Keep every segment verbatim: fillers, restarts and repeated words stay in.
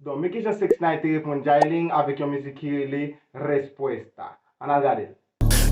Donk, men kijan six nine te reponn Jayling avèk yon mizik ki rele Respuesta. Ann al gade l.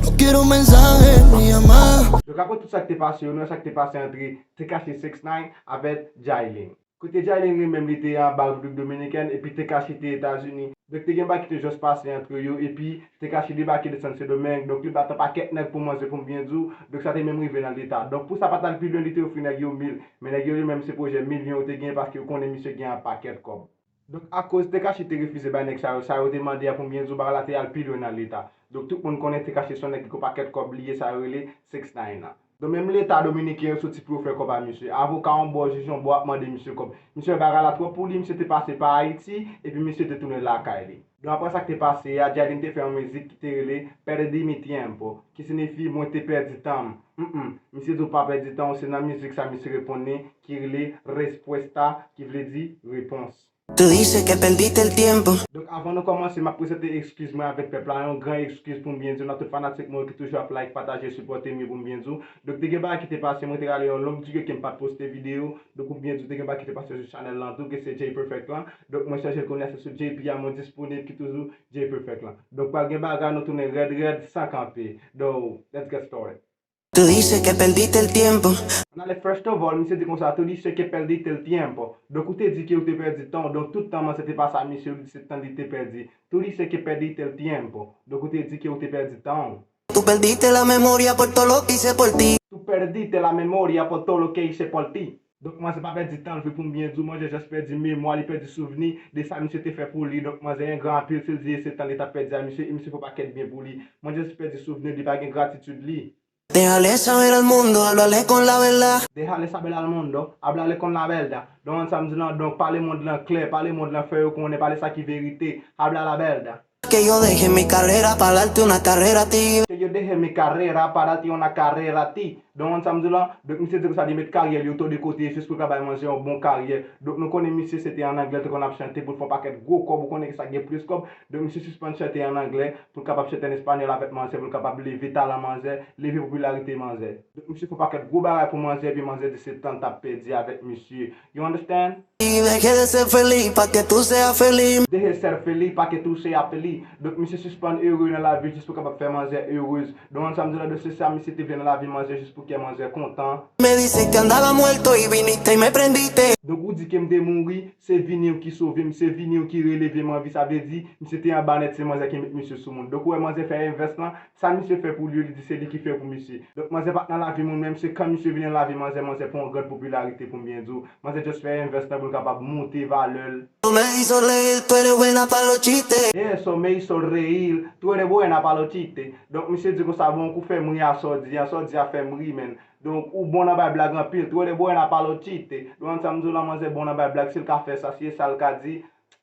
No quiero mensaje ni llamada. Donk, apre tout sa k te pase yo, nou wè sa k te pase antre Tekashi six nine avèk Jayling. Kote Jayling li menm li te anba Repiblik Dominikèn epi Tekashi te Etazini. Donk, te gen bagay ki te jis pase antre yo epi Tekashi debake desann Sendomeng. Donk, li bat yon pakèt nèg pou manzè, pou m byen di w. Donk, sa te menm rive nan leta. Donk, pou sa pa t al pi lwen, li te ofri nèg yo mil. Men nèg yo, yo menm, se pwojè milyon yo te gen paske yo konnen misye gen yon pakèt kòb. Donk, akoz Tekashi te refize bay nèg sa yo sa yo te mande a, pou m byen di w, bagay la te al pi lwen nan leta. Donk, tout moun konnen Tekashi se yon nèg ki gon pakèt kòb li ye, sa yo rele six nine nan. Donk, menm leta dominiken yo soti pou yo fè kòb a misye. Avoka yon bò, jij yon bò ap mande misye kòb. Misye wè bagay la twòp pou li, misye te pase pa Ayiti, epi misye te tounen lakay li. Donk, apre sa k te pase a, Jayling te fè yon mizik ki te rele Perdí mi tiempo, ki siyifi Mwen te pèdi tan m. Mm, mm. Misye di w pa pèdi tan w, se nan mizik sa misye reponn li, ki rele Respuesta, ki vle di repons. Tú dices que perdiste el tiempo. Donk, avan nou kòmanse, m ap prezante ekskiz mwen avèk pèp la. Yon gran ekskiz, pou m byen di w, nan tout fanatik mwen yo ki toujou ap like, pataje, sipòte m yo, pou m byen di w. Donk, te gen bagay ki te pase, mwen te rale yon long dire ke m pa t poste videyo. Donk, pou m byen di w, te gen bagay ki te pase sou chanèl lan tou, ke se Jay Perfect lan. Donk, mwen chanje l kounye a, se sou J P a mwen disponib, ki toujou Jay Perfect lan. Donk, pral gen bagay, nou tounen rèd rèd, san kanpe. Donk, let's get started. Tú dices que perdiste el tiempo. Ann ale, first of all, misye di konsa, tú dices que perdiste el tiempo. Donk, ou te di ke ou te pèdi tan w. Donk, tout tan manzè te pase a misye, ou di se tan li te pèdi. Tú dices que perdiste el tiempo. Donk, ou te di ke ou te pèdi tan w. Tú perdiste la memoria por todo lo que hice por ti. Tú perdiste la memoria por todo lo que hice por ti. Donk, manzè pa pèdi tan l vre, pou m byen di w. Manzè jis pèdi memwa, li pèdi souvni de sa misye te fè pou li. Donk, manzè engra anpil, si l di se tan li t ap pèdi a misye, e misye fè yon pakèt byen pou li. Manzè jis pèdi souvni, li pa gen gratitid li. Déjale saber al mundo, háblale con la verdad. Déjale saber al mundo, háblale con la verdad. Donk, sa m di lan, donk, pale mond lan klè, pale mond lan, fè yo konnen, pale sa ki verite. Habla la verdad. Que yo deje mi carrera pa darte una carrera a ti. Que yo deje mi carrera pa darte una carrera a ti. Donk, sa m di lan, donk, misye di konsa, li met karyè li yo tou de kote, jis pou l ka bay manzè yon bon karyè. Donk, nou konnen misye se te an anglè, te konn ap chante pou l fè yon pakèt gwo kòb, ou konnen ke sa gen plis kòb. Donk, misye sispann chante an anglè, pou l kapab chante an espanyòl avèk manzè, pou l kapab leve talan manzè, leve popilarite manzè. Donk, misye fè yon pakèt gwo bagay pou manzè, epi manzè di se tan l t ap pèdi avèk misye. You understand? Y dejé de ser feliz pa que tú seas feliz. Deje ser feliz pa que tú seas feliz. Donk, misye sispann ere nan lavi jis pou kapab fè manzè erez. Donk, sa m di lan, donk, se sa misye te vle nan lavi manzè, jis pou kè manzè kontan. Me dice que andaba muerto y viniste y me prendiste. Donk, ou di ke m te mouri, se vini w ki sove m, se vini w ki releve m an vi. Sa vle di, misye te anba nèt, se manzè ki met misye sou moun. Donk, ou wè manzè fè envès lan, sa misye fè pou li, li di se li ki fè pou misye. Donk, manzè pa t nan lavi moun, menm se kan misye vin nan lavi manzè, manzè pran yon grann popilarite, pou m byen di w. Manzè just fè envès lan pou l kapab monte valè l. Tú me hizo reír, tú eres buena pa los chistes. Eso me hizo reír, tú eres buena pa los chistes. Donk, misye di konsa, bon, ou fè m ri a sa w di a, sa w di a fè m ri, menn. Donk, ou bon nan bay blag anpil, tú eres buena pa los chistes. Donk, sa m di w lan, manzè bon nan bay blag, si l ka fè sa, si e sa l ka di,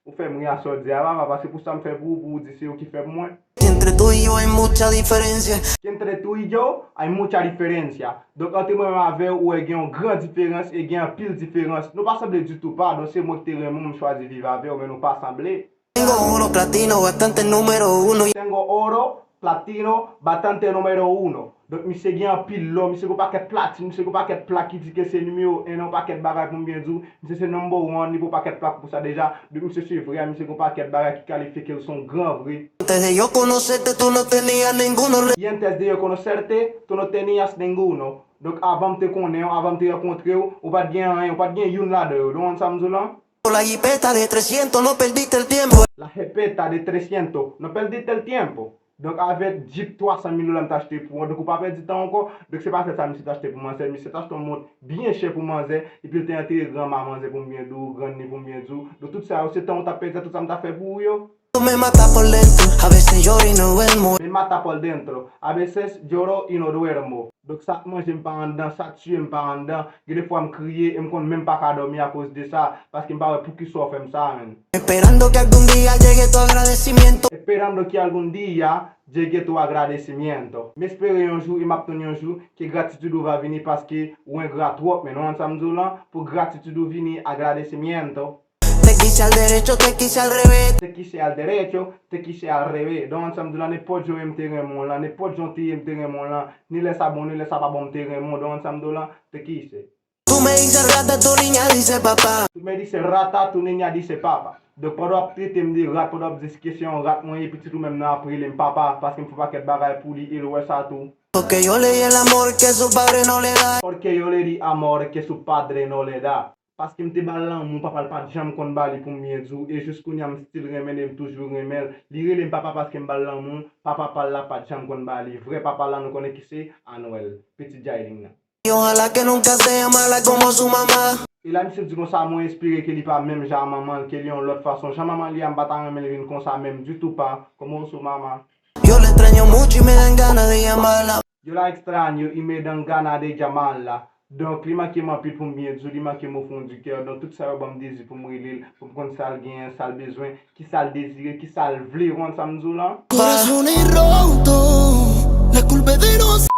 ou fè m ri a sa w di a, papa, paske pou sa m fè pou ou, pou ou di se ou ki fè pou mwen. Entre tú y yo hay mucha diferencia. Entre tú y yo hay mucha diferencia. Donk, antre mwen menm avè w, ou wè gen yon gran diferans e gen anpil diferans. Nou pa sanble ditou, padon, se mwen ki te renmen w, m chwazi viv avè w, men nou pa sanble. Tengo oro, platino, bastante número uno. Tengo oro, platino, bastante número uno. Donk, misye gen anpil lò, misye gon pakèt platin, misye gon pakèt plak ki di ke se nimewo en nan yon pakèt bagay, pou m byen di w. Misye se number one, li gon pakèt plak pou sa deja. Donk, misye se vrè, misye gon pakèt bagay ki kalifye ke l se yon gran vre. Antes de yo conocerte, tú no tenías ninguno. Y antes de yo conocerte, tú no tenías ninguno. Donk, avan m te konnen w, avan m te rankontre w, ou pa t gen anyen, ou pa t gen youn ladan yo. Donk, ou konn sa m di w lan? La jipeta de trescientos, no perdiste el tiempo. La jipeta de trescientos, no perdiste el tiempo. Donk, avèk jip twa san mil dola m t achte pou ou an, donk ou pa pèdi tan ankò. Donk, se pa sèl sa misye t achte pou manzè, misye t achte yon mont byen chè pou manzè, epi l te antere granma manzè, pou m byen di w, grann li, pou m byen di w. Donk, tout sa yo, se tan ou t ap pèdi a, tout sa m t ap fè pou ou yo. Tú me matas por dentro, a veces lloro y no duermo. Me mata por dentro, a veces lloro y no duermo. Donk, sa k manje m pa anndan, sa k tiye m pa anndan. Gen de fwa m kriye e m konn menm pa ka dòmi akoz de sa, paske m pa wè poukisa w fè m sa, menn. Esperando que algún día llegue tu agradecimiento. Esperando que algún día llegue tu agradecimiento. M espere yon jou e m ap tann yon jou ke gratitid ou va vini, paske ou engra twòp, menn. Ou konn sa m di w lan? Pou gratitid ou vini, agradecimiento. Te quise al derecho, te quise al revés. Te quise al derecho, te quise al revés. Donk, sa m di w lan, nenpòt jan m te renmen w lan, nenpòt jan w te ye m te renmen w lan, ni lè sa bon, ni lè sa pa bon, m te renmen w. Donk, sa m di w lan, te quise. Tú me dices rata, tu niña dices papá. Tú me dices rata, tu niña dices papá. Donk pandan w ap trete m de rat, pandan w ap di ke se yon rat mwen ye, pitit ou menm nan ap rele m papa, paske m fè yon pakèt bagay pou li e l wè sa tou. Porque yo le di el amor que su padre no le da. Porque yo le di amor que su padre no le da. Paske m te ba l lanmou papa l pa t janm konn ba li, pou m byen di w, e jis kounye a m still renmen l e m toujou renmen l. Li rele m papa paske m ba l lanmou papa pa l la pa t janm konn ba li. Vrè papa l la nou konnen ki se Anuel, pitit Jayling nan. Y ojalá que nunca sea mala como su mamá. E la misye di konsa mwen espere ke li pa menm jan a manman l, ke li yon lòt fason. Jan manman li a m pa ta renmen l vin konsa menm ditou pa, como su mamá. Yo la extraño mucho y me dan ganas de llamarla. Yo la extraño y me dan ganas de llamarla. Donk li manke m anpil pou m byen di w, li manke m au fond du cœur. Donk tout sa yo ban m dezi pou m rele l, pou m konn sa l genyen, sa l bezwen, ki sa l dezire, ki sa l vle, ou konn sa m di w lan? Corazones rotos, la culpa es de los.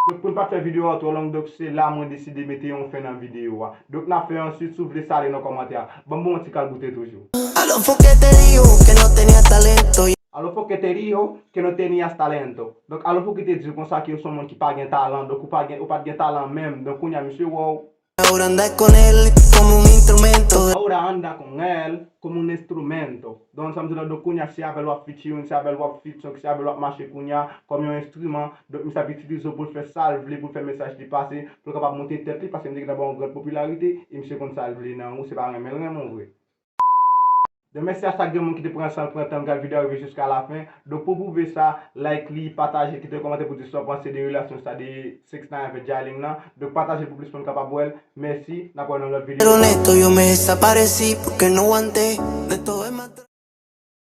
Donk pou n pa t fè videyo a twò long, donk se la mwen deside mete yon fen nan videyo a. Donk n ap fè answit, si w vle sale nan kòmantè a. Ban m ba w yon ti kalgoute toujou. A lo foque te dijo que no tenía talento. A lo foque te dijo que no tenías talento. Donk a lo foque te di w konsa ke w se yon moun ki pa gen talan, donk ou pa gen, ou pa t gen talan menm. Donk kounye a misye wè w. Ahora anda con él como un instrumento. Ahora anda con él como un instrumento. Donk sa m di la, donk kounye a se avè l w ap featuring, se avè l w ap feat, se avè l w ap mache kounye a kòm yon enstriman. Donk misye ap itilize w pou l fè sa l vle, pou l fè mesaj li pase, pou l kapab monte tèt li, paske misye gentan ba w yon gran popilarite, e misye konn sa l vle nan ou, se pa renmen l renmen w vre. Donk mèsi a chak grenn moun ki te pran san l, pran tan l gad videyo a rive jiska lafen. Donk pou pwouve sa, like li, pataje, kite yon kòmantè pou di sa w panse de relasyon sa de six nine avèk Jayling nan. Donk pataje l pou plis moun kapab wè l. Mèsi, n ap wè nan lòt videyo. Pero honesto, yo me desaparecí porque no aguanté de todo.